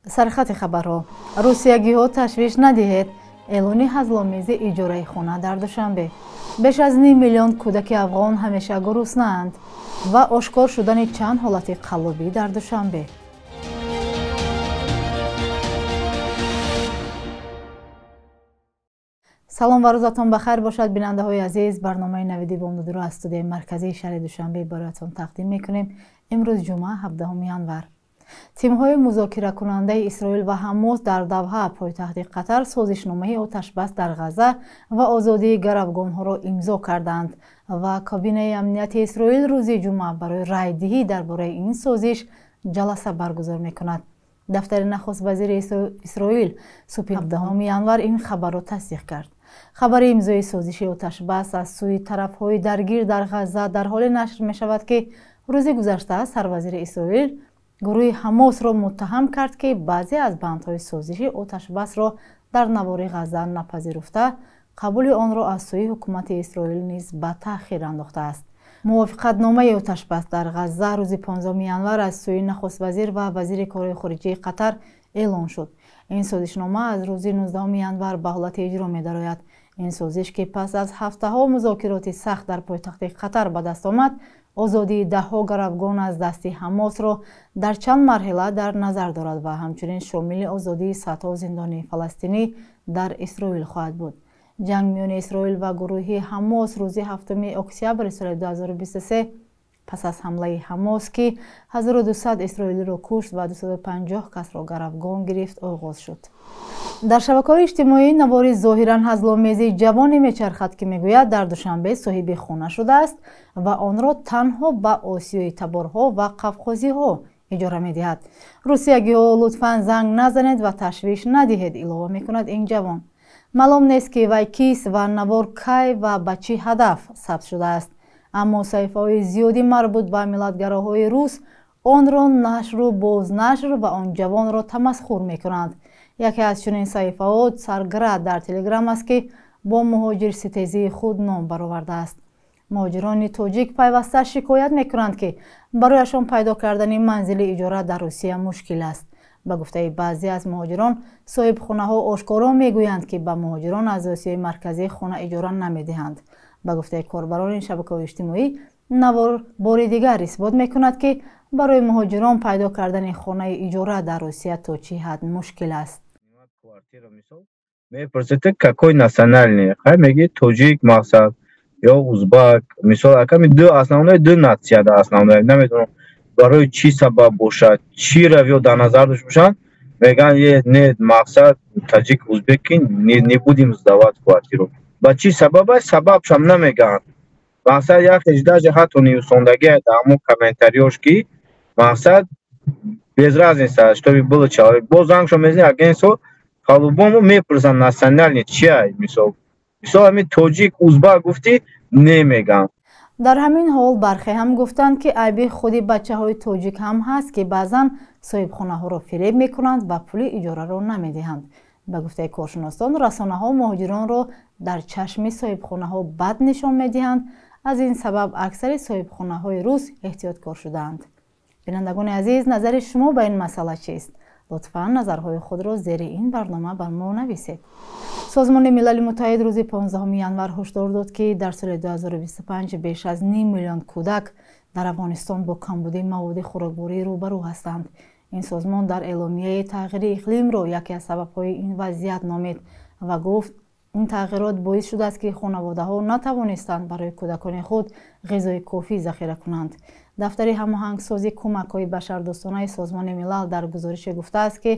Сархати хабарҳо. Русиягиҳо ташвиш надиҳед. Эълони ҳазломези иҷораи хона дар Душанбе. Беш аз ним миллион кӯдаки афғон ҳамеша гуруснаанд ва ошкор шудани чанд ҳолати қаллобӣ дар Душанбе. Салом ва рӯзатон ба хайр бошад, бинандаҳои азиз. Барномаи навиди бомдодиро аз студияи марказии шаҳри Душанбе бароятон тақдим мекунем. Имрӯз ҷумъа, 17 январ. Тимҳои музокиракунандаи Исроил ва Ҳамос дар Давҳа, пойтахти Қатар, созишномаи оташбас дар Ғазза ва озодии гаравгонҳоро имзо карданд ва кабинаи амнияти Исроил рӯзи ҷумъа барои райдиҳӣ дар бораи ин созиш ҷаласа баргузор мекунад. Дафтари нахуст вазири Исроил субҳи 17 январ ин хабарро тасдиқ кард. Хабари имзои созиши оташбас аз сӯи тарафҳои даргир дар Ғазза дар ҳоле нашр мешавад, ки рӯзи гузашта сарвазири Исроил гурӯҳи Ҳамосро муттаҳам кард, ки баъзе аз бандҳои созиши оташбасро дар навори Ғазза напазируфта, қабули онро аз сӯи ҳукумати Исроил низ ба таъхир андохтааст. Мувофиқатномаи оташбас дар Ғазза рӯзи 15 январ аз сӯи нахуствазир ва вазири корҳои хориҷии Қатар эълон шуд. Ин созишнома аз рӯзи 19 январ ба ҳолати иҷро медарояд. Ин созиш, ки пас аз ҳафтаҳо музокироти сахт дар пойтахти Қатар ба даст омад, озодии даҳҳо гаравгон аз дасти Ҳамосро дар чанд марҳила дар назар дорад ва ҳамчунин шомили озодии садҳо зиндонии фаластинӣ дар Исроил хоҳад буд. Ҷанг миёни Исроил ва гурӯҳи Ҳамос рӯзи 7 октябри соли 2023 пас аз ҳамлаи Ҳамос, ки 1200 исроилиро кушт ва 250 касро гаравгон гирифт, оғоз шуд. Дар шабакаҳои иҷтимоӣ навори зоҳиран ҳазломези ҷавоне мечархад, ки мегӯяд дар Душанбе соҳиби хона шудааст ва онро танҳо ба осиёи таборҳо ва қавқозиҳо иҷора медиҳад. Русиягиҳо лутфан занг назанед ва ташвиш надиҳед, илова мекунад ин ҷавон. Маълум нест, ки вай кист ва навор кай ва ба чӣ ҳадаф сабт шудааст. Аммо саҳифаҳои зиёди марбут ба миллатгароҳои рус онро нашру бознашр ва он ҷавонро тамасхур мекунанд. Яке аз чунин саҳифаҳо Царград дар Телеграм аст, ки бо муҳоҷирситезии худ ном баровардааст. Муҳоҷирони тоҷик пайваста шикоят мекунанд, ки барояшон пайдо кардани манзили иҷора дар Русия мушкил аст. Ба гуфтаи баъзе аз муҳоҷирон, соҳибхонаҳо ошкоро мегӯянд, ки ба муҳоҷирон аз Осиёи Марказӣ хона иҷора намедиҳанд. Ба гуфтаи корбарони шабакаҳои иҷтимоӣ, навор бори дигар исбот мекунад, ки барои муҳоҷирон пайдо кардани хонаи иҷора дар Русия то чӣ ҳад мушкил аст. Мепурсед, какой национальный? Хай меги тоҷик мақсад ё узбак. Мисол, аками ду основной ду нация да основной. Намедонам барои чӣ сабаб бошад, чӣ равё дар назар дошт бошанд, мегӯянд е не мақсад таҷик узбеки не будем сдавать квартиру. Ба чӣ сабаб аст? Сабабшам намегӯянд. Мақсад як хеш даже ҳатто нивисондагӣ дар ҳамон комментариёш, ки мақсад без разница, чтобы было человек. Боз зангшо мезанӣ агентство, по-любому мепурсанд национальный чия, мисол. Мисол ҳамин тоҷик узбак гуфтӣ, не мегӯям. Дар ҳамин ҳол бархе ҳам гуфтанд, ки айби худи бачаҳои тоҷик ҳам ҳаст, ки баъзан соҳибхонаҳоро фиреб мекунанд ва пули иҷораро намедиҳанд. Ба гуфтаи коршиносон, расонаҳо муҳоҷиронро дар чашми соҳибхонаҳо бад нишон медиҳанд. Аз ин сабаб аксари соҳибхонаҳои рус эҳтиёткор шудаанд. Бинандагони азиз, назари шумо ба ин масъала чист? Лутфан назарҳои худро зери ин барнома бар мо нависед. Созмони Милали Муттаҳид рӯзи 15 январ ҳушдор дод, ки дар соли 2025 беш аз ним миллион кӯдак дар Афғонистон бо камбудии маводи хӯрокворӣ рӯбарӯ ҳастанд. Ин созмон дар эъломияи тағйири иқлимро яке аз сабабҳои ин вазъият номид ва гуфт, ин тағйирот боис шудааст, ки хонаводаҳо натавонистанд барои кӯдакони худ ғизои кофӣ захира кунанд. Дафтари ҳамоҳангсозии кӯмакҳои башардӯстонаи Созмони Милал дар гузорише гуфтааст, ки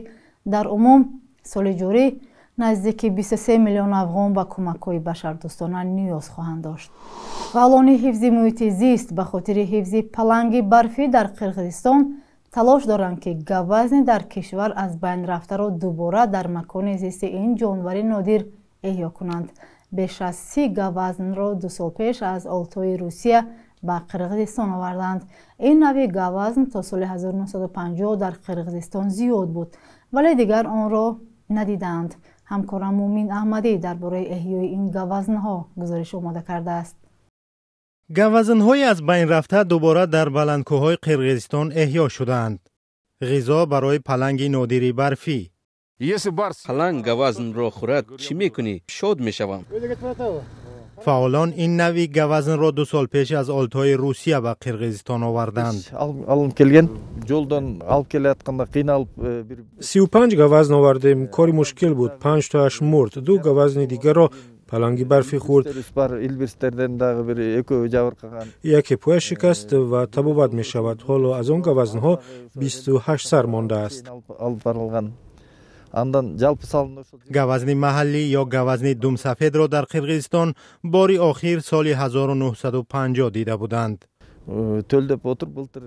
дар умум соли ҷорӣ наздики 23 миллион афғон ба кӯмакҳои башардӯстона ниёз хоҳанд дошт. Фаъолони ҳифзи муҳити зист ба хотири ҳифзи паланги барфӣ дар Қирғизистон талош доранд, ки гавазни дар кишвар аз байн рафтаро дубора дар макони зисти ин ҷонвари нодир эҳё кунанд. Беш аз 30 гавазнро 2 сол пеш аз Олтои Русия ба Қирғизистон оварданд. Ин нави гавазн то соли 1950 дар Қирғизистон зиёд буд, вале дигар онро надидаанд. Ҳамкорам Мумин Аҳмадӣ дар бораи эҳёи ин гавазнҳо гузориш омода кардааст. Гавазнҳои аз байн рафта дубора дар баландкӯҳҳои Қирғизистон эҳё шудаанд. Ғизо барои паланги нодири барфӣ. Паланг гавазнро хӯрад, чӣ мекунӣ? Шод мешавам. Фаъолон ин навъи гавазнро 2 сол пеш аз Олтои Русия ба Қирғизистон оварданд. 35 гавазн овардем. Кори мушкил буд. 5 тоаш мурд. 2 гавазни дигарро паланги барфӣ хӯрд. Яке пояш шикаст ва табобат мешавад. Ҳоло аз он гавазнҳо 28 сар мондааст. Гавазни маҳаллӣ ё гавазни думсафедро дар Қирғизистон бори охир соли 1950 дида буданд.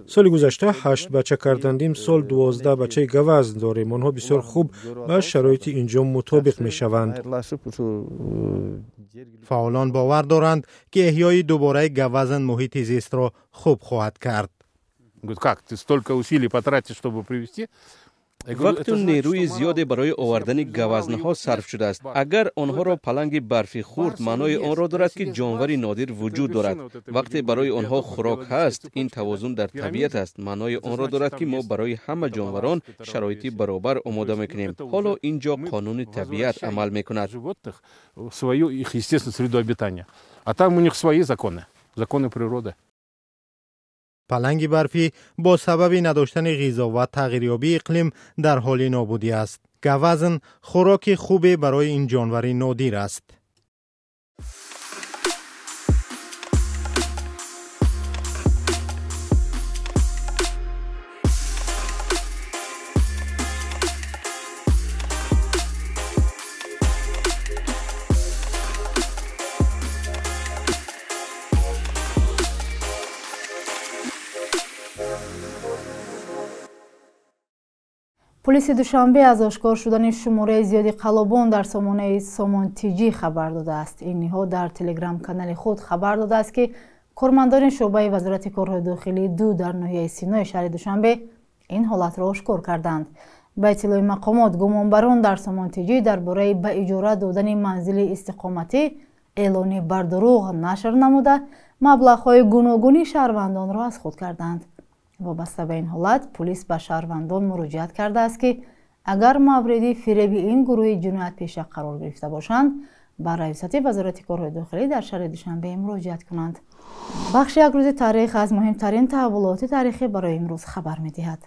Соли гузашта 8 бача карданд. Имсол 12 бачаи гавазн дорем. Онҳо бисёр хуб ба шароити инҷо мутобиқ мешаванд. Фаъолон бовар доранд, ки эҳёи дубораи гавазн муҳити зистро хуб хоҳад кард. Как ты столько усилий потратишь, чтобы привести? Вақту нерӯи зиёде барои овардани гавазнҳо сарф шудааст. Агар онҳоро паланги барфӣ хӯрд, маънои онро дорад, ки ҷонвари нодир вуҷуд дорад. Вақте барои онҳо хӯрок ҳаст, ин тавозун дар табиат аст. Маънои онро дорад, ки мо барои ҳама ҷонварон шароити баробар омода мекунем. Ҳоло ин ҷо қонуни табиат амал мекунад. Свою их естественную среду обитания. А там у них свои законы, законы природы. Паланги барфӣ бо сабаби надоштани ғизо ва тағйирёбии иқлим дар ҳоли нобудӣ аст. Гавазн хӯроки хубе барои ин ҷонвари нодир аст. Полиси Душанбе аз ошкор шудани шумораи зиёди қаллобон дар сомонаи Сомон ТЖ хабар додааст. Ин ниҳод дар телеграм-канали худ хабар додааст, ки кормандони шӯъбаи Вазорати корҳои дохилӣ 2 дар ноҳияи Синои шаҳри Душанбе ин ҳолатро ошкор карданд. Ба иттилои мақомот, гумонбарон дар Сомон ТЖ дар бораи ба иҷора додани манзили истиқоматӣ эълони бардурӯғ нашр намуда, маблағҳои гуногуни шаҳрвандонро аз худ карданд. Вобаста ба ин ҳолат полис ба шаҳрвандон муроҷиат кардааст, ки агар мавриди фиреби ин гурӯҳи ҷиноятпеша қарор гирифта бошанд, ба раёсати Вазорати корҳои дохилӣ дар шаҳри Душанбе муроҷиат кунанд. Бахши як рӯзи таърих аз муҳимтарин таҳаввулоти таърихӣ барои имрӯз хабар медиҳад.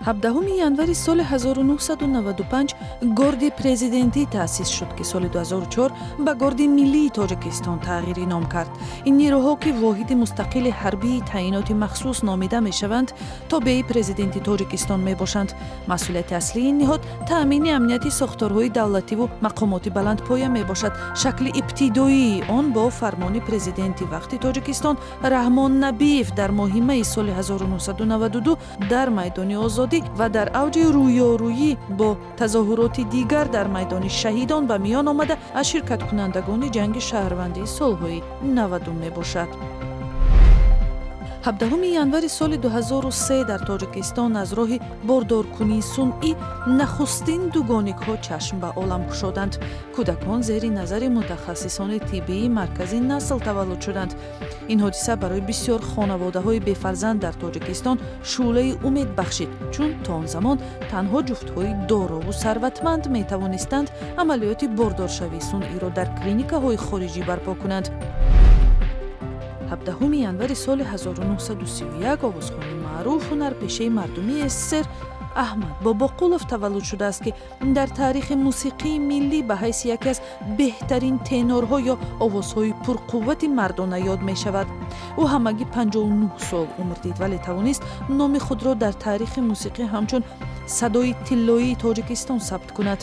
17 январи соли 1995 Горди президентӣ таъсис шуд, ки соли 2004 ба Горди миллии Тоҷикистон тағйири ном кард. Ин нерӯҳо, ки воҳиди мустақили ҳарбии таъиноти махсус номида мешаванд, тобеи президенти Тоҷикистон мебошанд. Масъулияти аслии ин ниҳод таъмини амнияти сохторҳои давлативу мақомоти баландпоя мебошад. Шакли ибтидоии он бо фармони президенти вақти Тоҷикистон Раҳмон Набиев дар моҳи майи соли 1992 дар майдони Озодӣ ва дар авҷи рӯёрӯӣ бо тазоҳуроти дигар дар майдони Шаҳидон ба миён омада, аз ширкаткунандагони ҷанги шаҳрвандии солҳои 90 мебошад. 17 январи соли 2003 дар Тоҷикистон аз роҳи бордоркунии сунъӣ нахустин дугоникҳо чашм ба олам кушоданд. Кӯдакон зери назари мутахассисони тиббии маркази насл таваллуд шуданд. Ин ҳодиса барои бисёр хонаводаҳои бефарзанд дар Тоҷикистон шӯълаи умед бахшид, чун то он замон танҳо ҷуфтҳои дорову сарватманд метавонистанд амалиёти бордоршавии сунъиро дар клиникаҳои хориҷӣ барпо кунанд. 17 январи соли 1931 овозхони маъруф, ҳунарпешаи мардумии СССР Аҳмад Бобоқулов таваллуд шудааст, ки дар таърихи мусиқии миллӣ ба ҳайси яке аз беҳтарин тенорҳо ё овозҳои пурқуввати мардона ёд мешавад. Ӯ ҳамагӣ 59 сол умр дид, вале тавонист номи худро дар таърихи мусиқӣ ҳамчун садои тиллоии Тоҷикистон сабт кунад.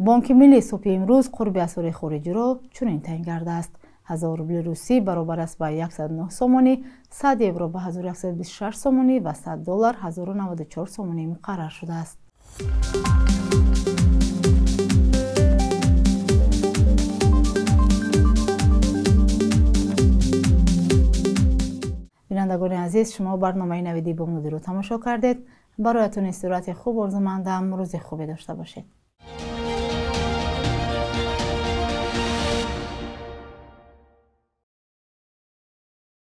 Бонки миллӣ субҳи имрӯз қурби асъори хориҷиро чунин таъин кардааст. 1000 рубли русӣ баробар аст ба 109 сомонӣ, 100 евро ба 1126 сомонӣ ва 100 доллар 1094 сомонӣ муқаррар шудааст. Бинандагони азиз, шумо барномаи Навиди Бомдодиро тамошо кардед. Бароятон истироҳати хуб орзумандам. Рӯзи хубе дошта бошед.